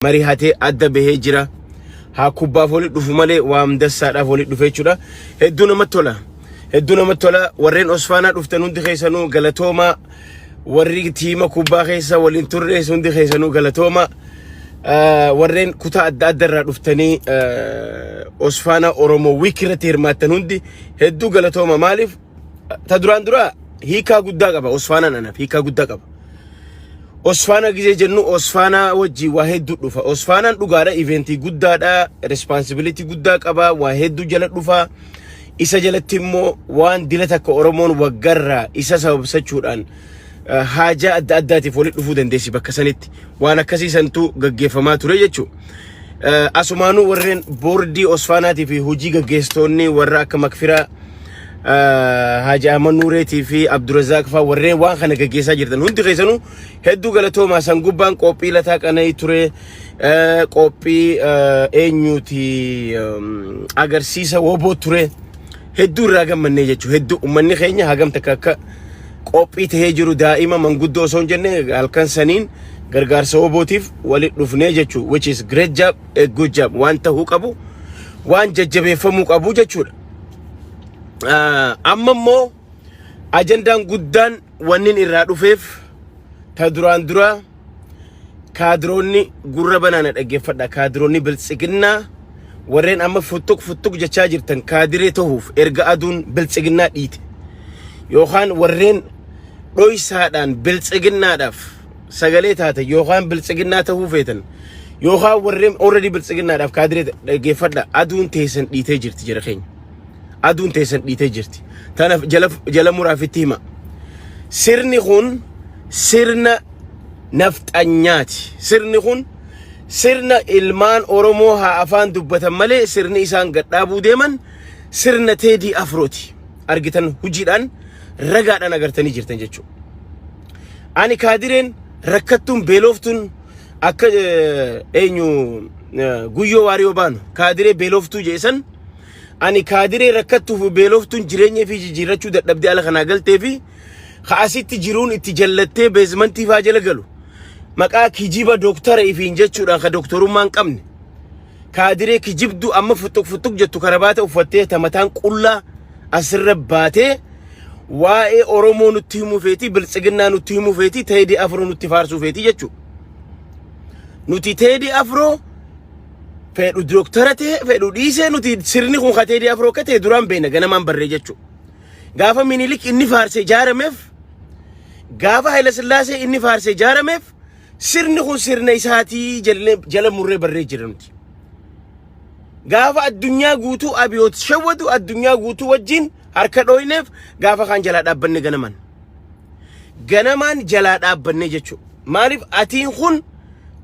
Marihatee adda bahee jira. Haa kubbaaf walitti dhufu malee waan dassaadhaaf walitti dhufe jechuudha. Hedduu namatti tola. Hedduu namatti tola. Warreen Osfaanaa dhuftan hundi keessanuu galatoomaa. Warri tiima kubbaa keessa waliin turres hundi keessanuu galatoomaa. Warreen kutaa adda adda irraa dhuftanii Osfaanaa Oromoo Wiik irratti hirmaattan hundi hedduu galatooma. Maaliif? Ta duraan dura hiikaa guddaa qaba. Osfaanaan anaaf hiikaa guddaa qaba. Osfaana gizee jennu Osfaanaa wajjin waa hedduu dhufa. Osfaanaan dhugaadha, eventii guddaadha, responsibility guddaa qaba, waa hedduu jala dhufa. Isa jalatti immoo waan dila takka Oromoon waggarraa isa sababsachuudhaan haajaa adda addaatiif walitti dhufuu dandeessi bakka sanitti. Waan akkasii santu gaggeeffamaa ture jechuudha. Asumaanuu warreen boordii Osfaanaatii fi hojii gaggeessitoonni warra akka Makfiraa, Haaji Ahmad Nuureetii fi Abdurazaaq fa'aa, warreen waan kana gaggeessaa jirtan hundi keessanuu hedduu galatoomaa. San gubbaan qophii Lataa Qana'ii ture, qophii eenyuuti, agarsiisa woboo ture. Hedduu irraa gammannee jechuudha. Hedduu uummanni keenya hagam takka akka qophii tahee jiru, daa'ima manguddoo osoo hin jenne halkan saniin gargaarsa wobootiif walitti dhufnee jechuudha. Which is great job, a good job, waan tahuu qabu, waan jajjabeeffamuu qabu jechuudha. Amma immoo ajandaan guddaan wannin irraa dhufeef, ta duraan dura kaadiroonni gurra banaana dhaggeeffadha. Kaadiroonni Biltsiginnaa warreen amma futtuq futtuq jechaa jirtan, kaadiree tahuuf erga aduun Biltsiginnaa dhiite, yookaan warreen dhoysaadhaan Biltsiginnaadhaaf sagalee taatan, yookaan Biltsiginnaa tahuu feetan, yookaan warreen already Biltsiginnaadhaaf kaadiree, dhaggeeffadha. Aduun teessan dhiitee jirti jira keenya. Aduun teessan dhiitee jirti. Tanaaf jala jala muraafitti hima. Sirni kun sirna nafxanyaati. Sirni kun sirna ilmaan Oromoo haa afaan dubbatan malee sirni isaan gadhaabuu deeman sirna Teedii Afrooti. Argitan, hojiidhaan ragaadhaan agartanii jirtan jechuudha. Ani kaadireen rakkattuun beelooftuun akka eenyu Guyyoo Waariyoo baanu kaadiree beelooftuu jeesan, ani kaadiree rakkattuu fi beelooftuun jireenya fi jijjiirrachuu dadhabdee ala kanaa galtee fi ka asitti jiruun itti jallattee basementii faa jala galu, maqaa kijiba dooktara ifiin jechuudhaan ka dooktorummaa hin qabne, kaadiree kijibduu amma futtuq futtuq jettu, karabaata uffattee ta mataan qullaa asirra baatee waa'ee Oromoo nutti himuu feeti, Biltsiginnaa nutti himuu feeti, Teedii Afroo nutti faarsuu feeti jechuudha. Nuti Teedii Afroo fedhu dooktara ta'e fedhu dhiisee, nuti sirni kun ka Teedii Afroo akka ta'e duraan beekna, ganamaan barree jechuudha. Gaafa Minilik inni faarsee ijaarameef, gaafa Haayila Sillaasee inni faarsee ijaarameef, sirni kun sirna isaatii jala murree barree jira nuti. Gaafa addunyaa guutuu abiyoot shawwatu, addunyaa guutuu wajjin harka dhooyneef, gaafa kaan jalaa dhaabbanne ganamaan. Ganamaan jalaa dhaabbanne jechuudha. Maaliif? Atiin kun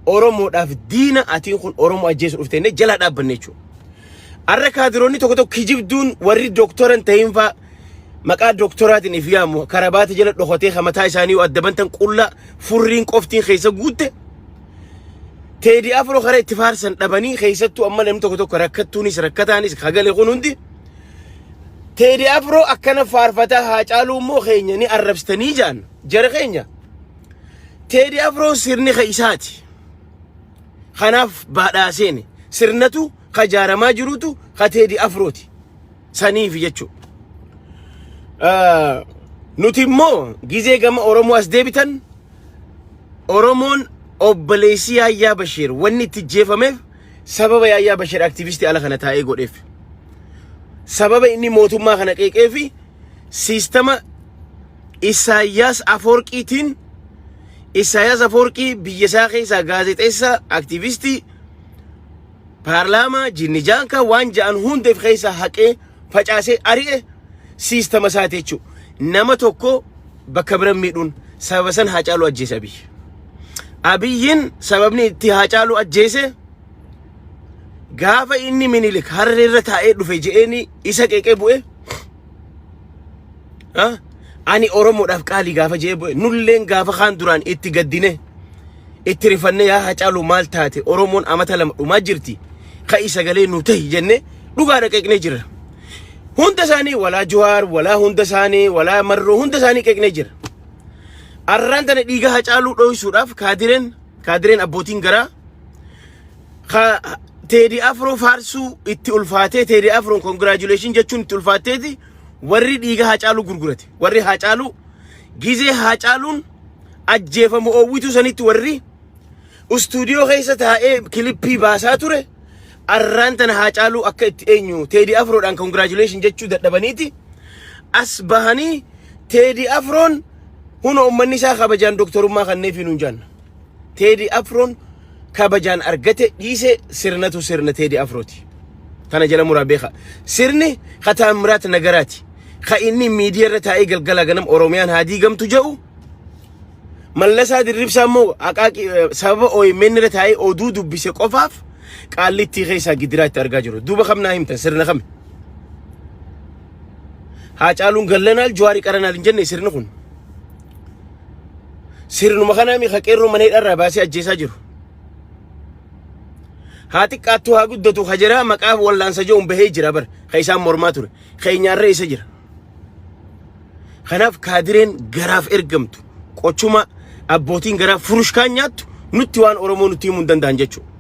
Oromoodhaaf diina, atiin kun Oromoo ajjeesu dhufte jennee jalaa dhaabbanne jechuudha. Arra kaadiroonni tokko tokko kijibduun warri dooktora hin ta'in faa maqaa dooktoraatiin if yaamu, karabaata jala dhokatee kan mataa isaanii adda bantan qullaa furriin qoftiin keessa guutte, Teedii Afroo karaa itti faarsan dhabanii, keessattuu amma namni tokko tokko rakkattuunis rakkataanis kagale kun hundi Teedii Afroo akkana faarfataa, Haacaaluu immoo keenya ni arrabsitanii jaan jara keenya. Teedii Afroo sirni ka isaati. Kanaaf baadhaaseeni sirnatu ka jaaramaa jirutu ka Teedii Afrooti. Saniif jechuudha. Nuti immoo gizee gama Oromoo as deebitan, Oromoon obboleessi Yaayyaa Bashiir wanni itti jeefameef sababa Yaayyaa Bashiir aktivistii ala kana taa'ee godheef. Sababa inni mootummaa kana qeeqee fi siistama Isaayyaas Afoorqiitiin, Isaayyaas Afoorqii biyya isaa keessaa gaazexeessaa, aktivistii, paarlaamaa, jinnijaankaa waan ja'an hundeef keessaa haqee facaasee ari'e, siistama isaati jechuudha. Nama tokko bakka bira miidhuun sababa san Haacaaluu ajjeese Abiyyi. Abiyyiin sababni itti Haacaaluu ajjeese gaafa inni Minilik harree irra taa'ee dhufe je'eeni isa qeeqee bu'e. Ani Oromoodhaaf qaalii gaafa je'ee bu'e, nulleen gaafa kaan duraan itti gaddine, itti rifanne, yaa Haacaaluu maal taate, Oromoon amata 2 dhumaa jirti, ka'i sagalee nu tahi jenne dhugaadha qeeqnee jirra. Hunda isaanii, walaa Jawaar, walaa hunda isaanii, walaa Marroo, hunda isaanii qeeqnee jira. Arraan tana dhiiga Haacaaluu dhohisuudhaaf kaadireen abbootiin garaa Ka Teedii Afroo faarsuu itti ulfaatee Teedii Afroon congratulation jechuun itti ulfaatteeti warri dhiiga Haacaaluu gurgurate. Warri Haacaaluu gizee Haacaaluun ajjeefamu oowwituu sanitti warri istuudiyoo keessa taa'ee kilippii baasaa ture arraan tana Haacaaluu akka itti eenyu Teedii Afroodhaan congratulation jechuu dadhabaniiti as bahanii Teedii Afroon huna ummanni isaa kabajaan doktorummaa kanneefii nuun jaanna. Teedii Afroon kabajaan argate dhiise sirnatu sirna Teedii Afrooti. Tana jala muraa beeka. Sirni ka Taammiraat Nagaraati. Ka inni miidiyaa irra taa'ee galgala ganam Oromiyaan haa diigamtu jedhu. Mallasaa Dirribsaa immoo aqaaqii sababa OMN irra taa'ee oduu dubbise qofaaf qaallittii keessaa gidiraa itti argaa jiru. Duuba kam naa himtan sirna kami? Haacaaluun gallanaal Jawaari qaranaal hin jenne sirni kun. Sirnuma kanaa mi qeerroo mana hidhaarraa baasee ajjeesaa jiru. Haa xiqqaattu haa guddatu ka jira maqaa wallaansa jedhuun bahee jira bara ka isaan mormaa ture. Keenyaarra isa jira. Kanaaf kaadireen garaaf ergamtu qochuma abbootiin garaa furushkaan nyaattu nutti waan Oromoo nutti himuu hin danda'an jechuudha.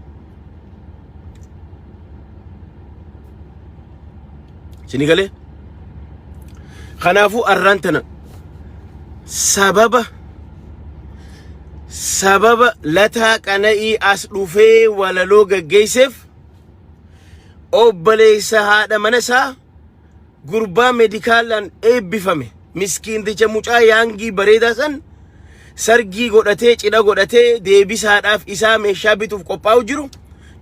Isinii galee? Kanaafuu arraan tana sababa sababa lataa qana'ii as dhufee walaloo gaggeesseef obboleessa haadha mana isaa gurbaa meedikaalaan eebbifame miskiinticha mucaa yaangii bareedaa san sargii godhatee cidha godhatee deebisaadhaaf isaa meeshaa bituuf qophaa'u jiru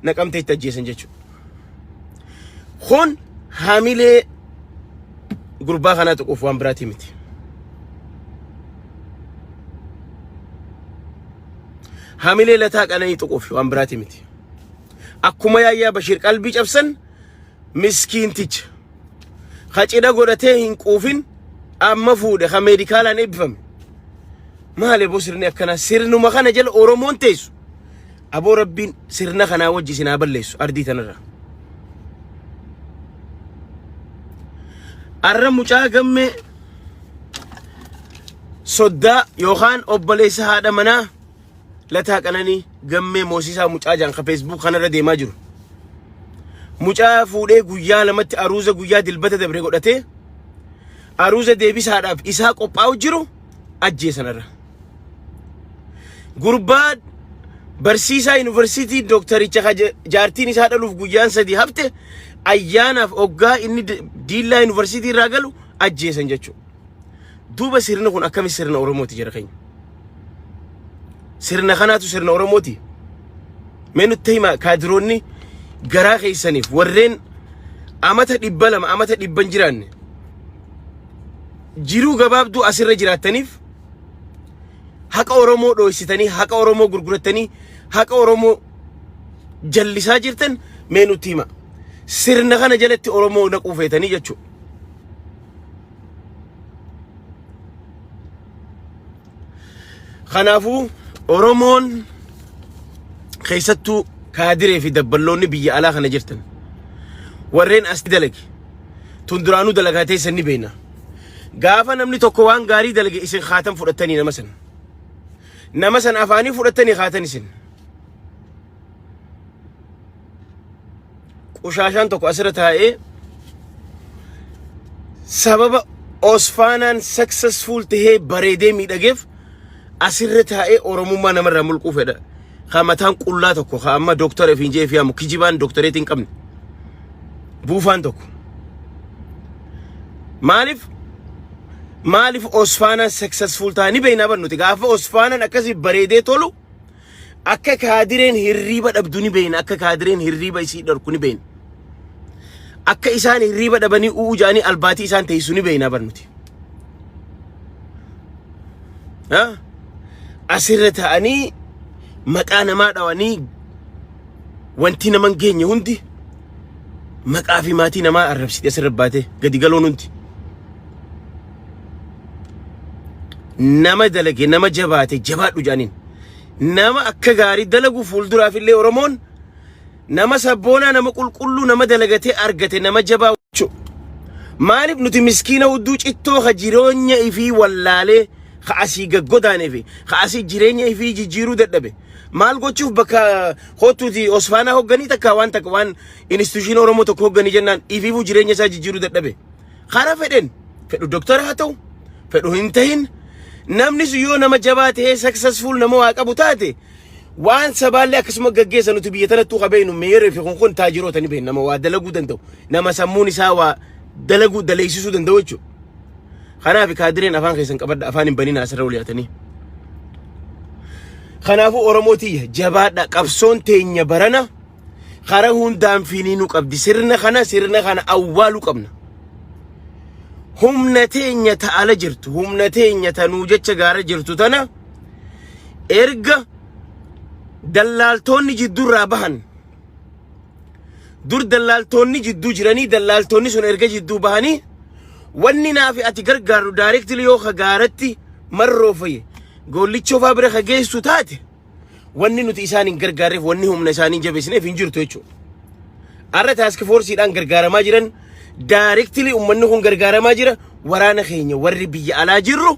naqamteetti ajjeesan jechuudha. Kun hamilee gurbaa kanaa tuquuf waan biraatii miti. Hamilee lataa qananii tuquuf waan biraatii miti. Akkuma yaayyaa Bashiir qalbii cabsan miskiinticha ka cidha godhatee hin quufin amma fuudhe ka meedikaalaan eebbifame. Maali boo sirni akkanaa sirnuma kana jala Oromoon teessu. Aboo rabbiin sirna kanaa wajji isin haa balleessu ardii tanarra. Arra mucaa gammee soddaa yookaan obboleessa haadha manaa Lataa Qananii gammee moosisaa mucaa jaan ka Facebook kanarra deemaa jiru. Mucaa fuudhee guyyaa lamatti aruuza guyyaa dilbata dabre godhatee aruuza deebisaadhaaf isaa qophaa'u jiru ajjeesanarra. Gurbaa barsiisaa yuunivarsiitii dooktaricha ka jaartiin isaa dhaluuf guyyaan sadii hafte ayyaanaaf oggaa inni diillaa yuunivarsiitii irraa galu ajjeesan jechuudha. Duuba sirni kun akkami sirna Oromooti jara keenya? Sirna kanaatu sirna Oromooti. Mee nutti himaa kaadiroonni garaa keessaniif warreen amata 200 amata dhibban jiraanne jiruu gabaabduu asirra jiraattaniif haqa Oromoo dhooysitanii haqa Oromoo gurgurattanii haqa Oromoo jallisaa jirtan mee nutti hima. Sirna kana jalatti Oromoo naquu feetanii jechuudha. Kanaafuu Oromoon keessattuu kaadiree fi dabballoonni biyya alaa kana jirtan warreen as dalage tun duraanuu dalagaa teessan ni beekna. Gaafa namni tokko waan gaarii dalage isin haatan fudhattanii nama san. Nama san afaanii fudhattanii haatan isin. Qushaashaan tokko asirra taa'ee sababa Osfaanaan successful tahee bareedee miidhageef asirra taa'ee Oromummaa namarraa mulquu fedha. Ka mataan qullaa tokko ka amma doktara ofiin jedhee fi kijibaan doktoreetii hin qabne. Buufaan tokko. Maaliif maaliif Osfaanaan successful ta'a ni beekna bar nuti gaafa Osfaanaan akkasii bareedee tolu akka kaadireen hirriiba dhabdu ni beekna akka kaadireen hirriiba isii dhorku ni beekna. Akka isaan hirriiba dhabanii u'uu ja'anii albaatii isaan teessu ni beekna bar nuti. Ha? Asirra ta'anii maqaa namaa dhawanii wanti nama hin geenye hundi maqaa fi maatii namaa arrabsite asirra baatee gadi galoon hundi. Nama dalage nama jabaate jabaadhu jedhaniin. Nama akka gaarii dalagu fuulduraaf illee Oromoon nama sabboonaa nama qulqulluu nama dalagatee argate nama jabaa jechuudha. Maaliif nuti miskiina hudduu cittoo ka jireenya ifii wallaalee ka asii gaggodaanee fi ka asii jireenya ifii jijjiiruu dadhabe. Maal gochuuf bakka kootuuti Osfaanaa hogganii takka waan takka waan institution Oromoo tokko hogganii jennaan ifiifuu jireenya isaa jijjiiruu dadhabe. Karaa fedhen fedhu doktara haa ta'u, fedhu hin tahin, namni sun yoo nama jabaa ta'ee successful nama waa qabu taate, waan sabaallee akkasuma gaggeessa. Nuti biyya tanattuu qabeenu meeree fi kun taajiroota ni beekna, nama waa dalaguu danda'u, nama sammuun isaa waa dalaguu daleessisuu danda'u jechuudha. Kanaaf kaadireen afaan keessan qabadha, afaan hin banin asirra waliyaatanii. Kanaafuu Oromoo tiyya, jabaadha. Qabsoon teenya barana karaa hundaan finiinuu qabdi. Sirna kana awwaaluu qabna. Humna teenya ta'ala jirtu, humna teenya tanuu jecha gaara jirtu tana, erga dallaaltonni jidduurraa bahan, dur dallaaltonni jidduu jiranii, dallaaltonni sun erga jidduu bahanii, wanni naafi ati gargaarru directly yoo ka gaaratti marroofaye goollichoo faa bira ka geessu taate, wanni nuti isaan hin gargaarreef, wanni humna isaanii jabeessineef hin jirtu jechuudha. Har'a task forceiidhaan gargaaramaa jiran, directly uummanni kun gargaaramaa jira. Waraana keenya warri biyya alaa jirru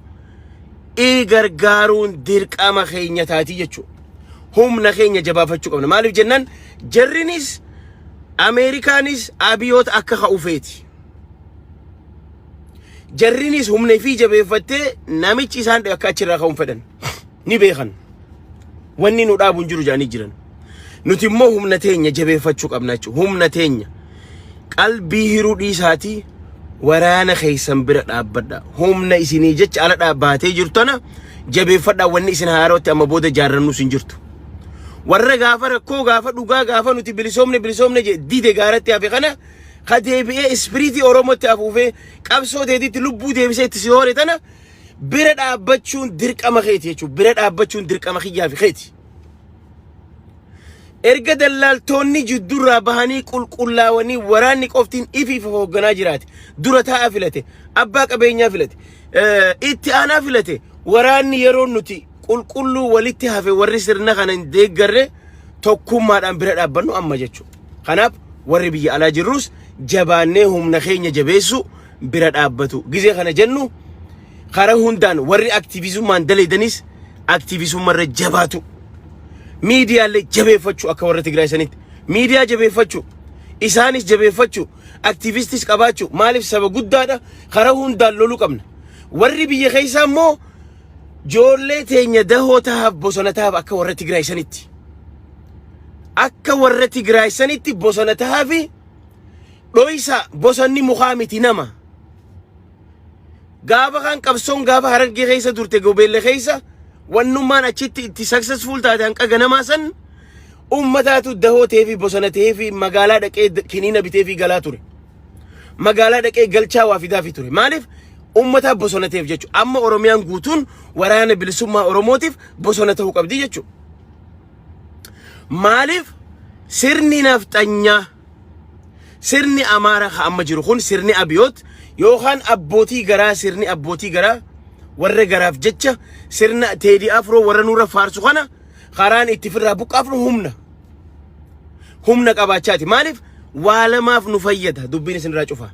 i gargaaruun dirqama keenya taatii jechuudha. Humna keenya jabaafachuu qabna. Maaliif jennaan, jarrinis Ameerikaanis abiyoota akka ka'u feeti. Jarrinis humna fi jabeeffattee namichi isaan akka achirraa ka'uun fedhan ni beekan. Wanni nu dhaabu hin jiru jedhanii jiran. Nuti immoo humna teenya jabeeffachuu qabna jechuudha. Humna teenya qalbii hiruu dhiisaatii waraana keessan bira dhaabbadha. Humna isinii jecha ala dhaabbatee jirtu tana jabeeffadha. Wanni isin haarootti amma booda jaarrannus hin jirtu. Warra gaafa rakkoo, gaafa dhugaa, gaafa nuti bilisoomne bilisoomne dide gaaratti hafe kana, ka deebi'ee spirit Oromootti afuufee qabsoo teetitti lubbuu deebisee itti si hore tana bira dhaabbachuun dirqama keeti jechuudha. Bira dhaabbachuun dirqama kiyyaa fi keeti. Erga dallaaltonni jidduurraa bahanii qulqullaawanii waraanni qoftiin ifiif hoogganaa jiraate, dura taa'aa filate, abbaa qabeenyaa filate, itti aanaa filate, waraanni yeroo nuti qulqulluu walitti hafe, warri sirna kana hin deeggarre tokkummaadhaan bira dhaabbannu amma jechuudha. Kanaaf warri biyya alaa jirrus jabaannee humna keenya jabeessu bira dhaabbatu. Gizee kana jennu, karaa hundaan warri activismummaan daleedanis activismummaarra jabaatu. Miidiyaalee jabeeffachuu, akka warra Tigraay sanitti. Miidiyaa jabeeffachuu, isaanis jabeeffachuu, activistis qabaachuu. Maaliif, saba guddaadha, karaa hundaan loluu qabna. Warri biyya keessaa immoo ijoollee teenya dahoo tahaaf, bosona tahaaf, akka warra Tigraay sanitti. Akka warra Tigraay sanitti bosona tahaafi dhoysa. Bosonni mukaa miti, nama. Gaafa kan qabsoon gaafa Harargee keessa turte, Gobeelle keessa, wannummaan achitti itti successful taate hanqa ganamaa san ummataatu dahoo ta'ee fi bosona ta'ee fi magaalaa dhaqee kiniina bitee fi galaa ture. Magaalaa dhaqee galchaa waa fidaa fi ture. Maaliif, ummataaf bosona ta'eef jechuudha. Amma Oromiyaan guutuun waraana bilisummaa Oromootiif bosona ta'uu qabdi jechuudha. Maaliif, sirni nafxanyaa, sirni Amaaraa ka amma jiru kun, sirni abiyoot yookaan abbootii garaa, sirni abbootii garaa warra garaaf jecha sirna Teedii Afroo warra nurra faarsu kana karaan itti firraa buqqaafnu humna qabaachaati. Maaliif, waa lamaaf nu fayyada dubbiin isinirraa cufa.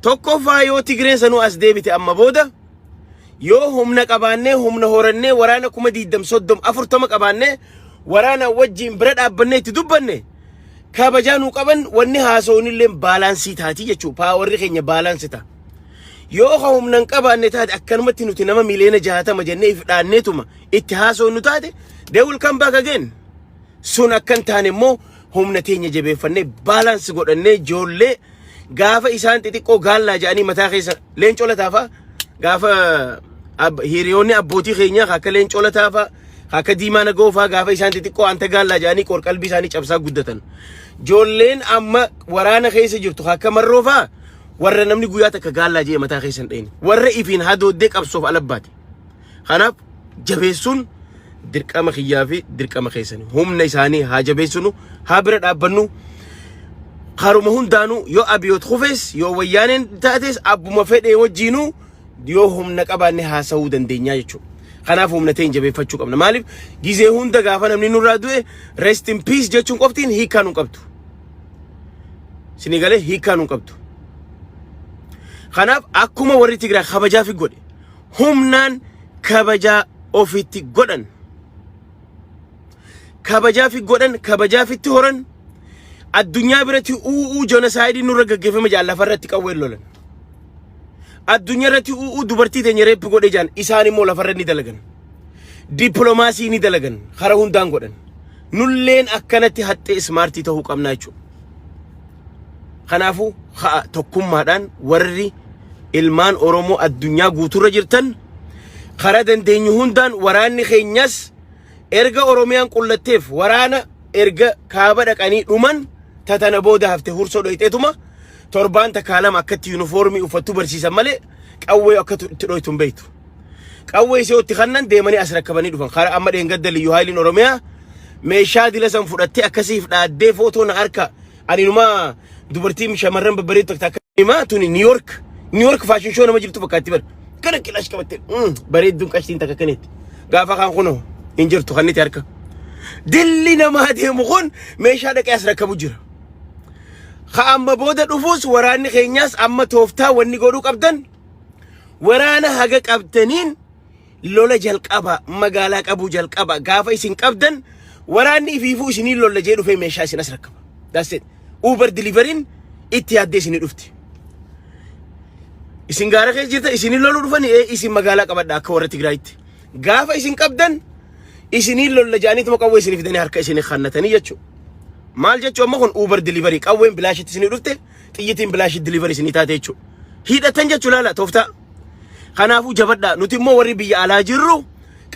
Tokkoffaa, yoo Tigreen sanuu as deebite, amma booda yoo humna qabaannee, humna horannee, waraana 20,000, 30, 40 qabaannee, waraana wajjin bira dhaabbannee itti dubbanne, kabajaa nu qaban, wanni haasa'uun balance taati jechuudha. Powerri keenya balance ta'a. Yoo ka humna hin qabaanne taate, akkanumatti nuti nama miliyoona 60 jennee if dhaanneetuma itti haasa'uun nu taate, they will come back again. Sun akkan taane immoo humna teenya jabeeffannee balance godhannee, ijoollee gaafa isaan xixiqqoo gaallaa jedhanii mataa keessa leencoo lataafaa, gaafa hiriyoonni abbootii keenyaa akka leencoo lataafaa, akka diimaa nagoofaa, gaafa isaan xixiqqoo anta gaallaa jedhanii qorqalbii isaanii cabsaa guddatan. Ijoolleen amma waraana keessa jirtu akka marroofaa warra namni guyyaa takka gaallaa jedhee mataa keessa hin dhayine. Warra ifiin hadooddee qabsoof alabbaate. Kanaaf jabeessuun dirqama kiyyaa fi dirqama keessani. Humna isaanii haa jabeessinu, haa bira dhaabbannu. Karuma hundaanuu yoo abiyoot kufes, yoo wayyaaneen taates, abbuma fedhee wajjiinuu yoo humna qabaanne haasa'uu dandeenya jechuudha. Kanaaf humna ta'een jabeeffachuu qabna. Maaliif, gizee hunda gaafa namni nurraa du'e "rest in peace" jechuun qoftiin hiikaa nu qabdu. Sinii galee, hiikaa nu qabdu. Kanaaf akkuma warri Tigraay kabajaa fi godhe, humnaan kabajaa ofitti godhan. Kabajaa fi godhan, kabajaa fitti horan. Addunyaa biratti u'uu genocide nurra gaggeeffame jaan, lafarratti qawween lolan. Addunyaa irratti u'uu dubartii teenya rape godhe jaan, isaan immoo lafarra ni dalagan. Dippiloomaasii ni dalagan, karaa hundaan godhan. Nulleen akkanatti haxxee smart ta'uu qabnaa jechuudha. Kanaafuu ha'a tokkummaadhaan warri ilmaan Oromoo addunyaa guutuurra jirtan, karaa dandeenyu hundaan waraanni keenyas erga Oromiyaan qullatteef, waraana erga kaaba dhaqanii dhuman, tatana booda hafte hursoo dhoyxeetuma torbaan takkaa lama akkatti yuunifoormii uffattu barsiisan malee qawwee akka itti dhoytu hin beektu. Qawwee isee itti kannan deemanii as rakkabanii dhufan. Karaa amma dheengadda Liyyuu Haayiliin Oromiyaa meeshaa dila san fudhattee akkasiif dhaaddee footoo na harka ani numaa dubartii shamarran babbareedu takka akka himaa tuni New York New York fashion show nama jirtu fakkaatti bara. Kana kilaash qabattee bareedduun qashtiin takka kaneetti. Gaafa kaan kunoo hin jirtu kanniti harka. Dilli namaa deemu kun meeshaa dhaqee as rakkabu jira. Ka amma booda dhufuus waraanni keenyaas amma tooftaa wanni godhuu qabdan, waraana haga qabdaniin lola jalqaba, magaalaa qabuu jalqaba. Gaafa isin qabdan waraanni ifiifuu isinii lolla jee dhufee meeshaa isin as rakkaba. That's it. Uber delivery'n itti yaaddee isinii dhufti. Isin gaara keessa jirta, isinii loluu dhufani, ee isin magaalaa qabadha akka warra Tigraayitti. Gaafa isin qabdan isinii lolla jaaniituma qawwee isinii fidanii harka isinii kannatanii jechuudha. Maal jechuu, amma kun Uber delivery, qawween bilaashitti isinii dhufte, xiyyitiin bilaashii delivery isinii taate jechuudha. Hidhatan jechuu, laala tooftaa. Kanaafuu jabadhaa, nuti immoo warri biyya alaa jirru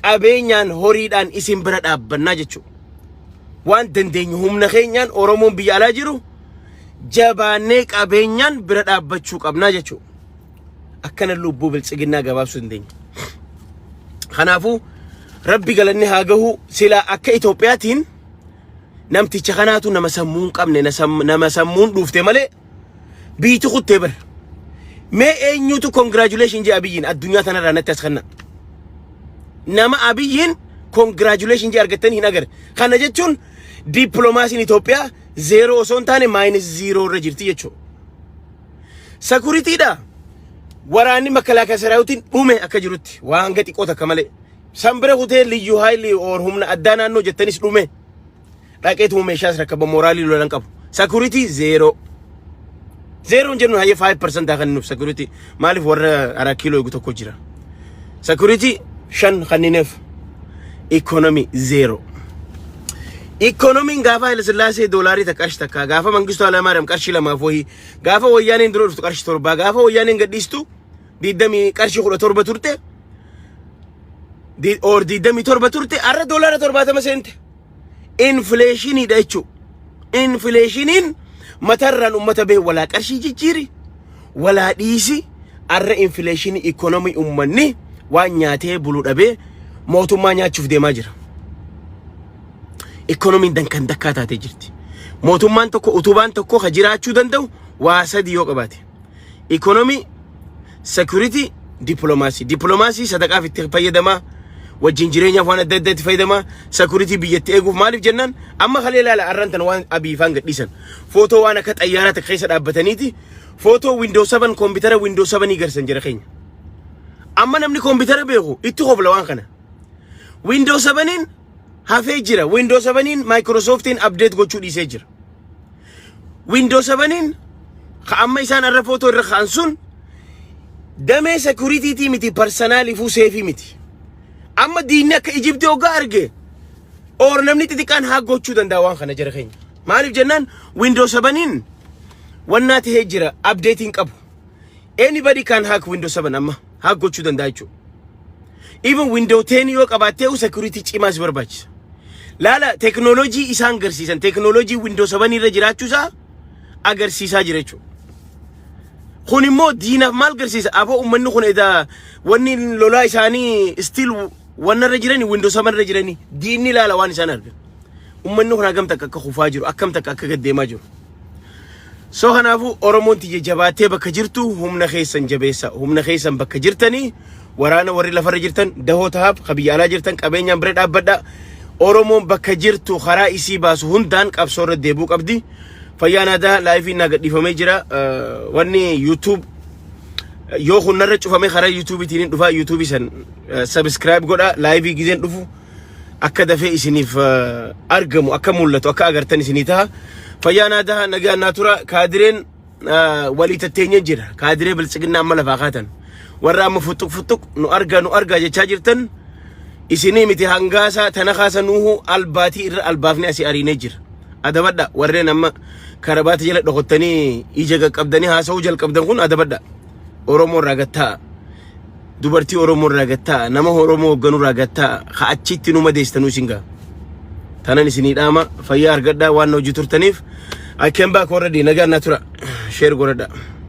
qabeenyaan horiidhaan isin bira dhaabbannaa jechuudha. Waan dandeenyu humna keenyaan Oromoon biyya alaa jiru jabaannee qabeenyaan bira dhaabbachuu qabnaa jechuudha. Akkana lubbuu biltsiginnaa gabaabsuu dandeenya. Kanaafuu Rabbi galanni haa gahu. Silaa akka Itoophiyaatiin namticha kanaatu nama sammuu hin qabne, nama sammuun dhuufte malee biiti kuttee bara. Mee eenyutu congratulation jee Abiyyiin addunyaa tanarraa natti as kenna? Nama Abiyyiin congratulation jee argattanii hin agarre. Kana jechuun dippiloomaasiin Itoophiyaa zero osoo hin taane minus zero irra jirti jechuudha. Securitydha. Waraanni makalaakaa saraawutiin dhume akka jirutti waan hanga xiqqoo takka malee. San bira kutee liyyuu haayilii or humna addaa naannoo jettanis dhume. Dhaqeetuma meeshaas rakkaba, mooraalii lolan qabu. Security zero. Zero hin jennu, hayyee 5% haa kennuuf security. Maaliif, warra araa kiiloo eegu tokko jira. Security 5 kannineef. Economy zero. Ikoonomiin gaafa Haile Sillaasee doolaarii takka qarshii 1, gaafa Mangistuu Hayilamaariyaam qarshii lamaaf wayii, gaafa Wayyaaneen dura dhuftu qarshii 7, gaafa Wayyaaneen gadhiistu diidamii qarshii 17 turte or 27 turte, har'a doolaara 70 seente. Inflationiidha jechuudha. Inflationiin matarraan uummata bee walaa qarshii jijjiiri walaa dhiisi, har'a inflation ikoonomii uummanni waan nyaatee bulu dhabee mootummaa nyaachuuf deemaa jira. Ikoonomiin dankan dakkaa taatee jirti. Mootummaan tokko, utubaan tokko ka jiraachuu danda'u waa sadi yoo qabaate. Ikoonomii, security, dippiloomaasii. Dippiloomaasii sadaqaaf itti fayyadamaa, wajjin jireenyaaf waan adda addaa itti fayyadamaa, security biyyatti eeguuf. Maaliif jennaan, amma kalee ilaala, arran tan waan Abiy faan gadhiisan. Footoo waan akka xayyaaraa takka keessa dhaabbataniiti footoo Windows 7, koompitara Windows 7 garsan jira keenya. Amma namni koompitara beeku itti hobla waan kana. Windows 7 hafee jira. Windows 7 Microsoftiin update gochuu dhiisee jira. Windows 7 ka amma isaan arra footoo irra ka'an sun damee securitytii miti, personaliifuu safe miti. Amma diinni akka Ijiptii hoggaa arge or namni xixiqqaan haa gochuu danda'a waan kana jara keenya. Maaliif jennaan, Windows 7 wannaa tahee jira, updating qabu. Anybody can hack Windows 7, amma hack gochuu danda'a jechuudha. Even Windows 10 yoo qabaattee security cimaa si barbaachisa. Laala, teknooloojii isaan agarsiisan, teknooloojii Windows 7 irra jiraachuusaa agarsiisaa jira jechuudha. Kun immoo diinaaf maal agarsiisa? Aboo, uummanni kun edaa wanni lolaa isaanii still wanna irra jirani, Windows 7 irra jirani, diinni ilaala waan isaan argan. Uummanni kun hagam takka akka kufaa jiru, akkam takka akka gaddeemaa jiru. So kanaafuu Oromoon tiyya jabaattee bakka jirtu humna keessan jabeessa. Humna keessan bakka jirtanii waraana warri lafarra jirtan dahoo tahaaf, ka biyya alaa jirtan qabeenyaan bira dhaabbadha. Oromoon bakka jirtu karaa isii baasu hundaan qabsoo irra deebi'uu qabdi. Fayyaan aadaa liveiin naa gadhiifamee jira. Wanni YouTube yoo kun narra cufame karaa YouTubeiitiin hin dhufa. YouTubeii san subscribe godha. Live gizeen dhufu. Akka dafee isiniif argamu, akka mul'atu, akka agartan isinii taha. Fayyaa naa taha, nagaan naa tura. Kaadireen walii tatteenyee jira. Kaadiree Biltsiginnaa amma lafaa kaatan. Warra amma futtuq futtuq nu argaa nu argaa jechaa jirtan, isinii miti, hangaasaa tana kaasa nuuhu albaatii irra albaafnee asii ariinee jira. Adabadha, warreen amma karabaata jala dhokottanii ija qaqqabdanii haasa'uu jalqabdan kun adabadha. Oromoo irraa gattaa. Dubartii Oromoo irraa gattaa. Nama Oromoo hoogganuu irraa gattaa. Ka achitti nu madeessitanuu isin gaa. Tanan isinii dhaama, fayyaa argadhaa waan hojii turtaniif. I came back already. Nagaan naa tura. Share godhadha.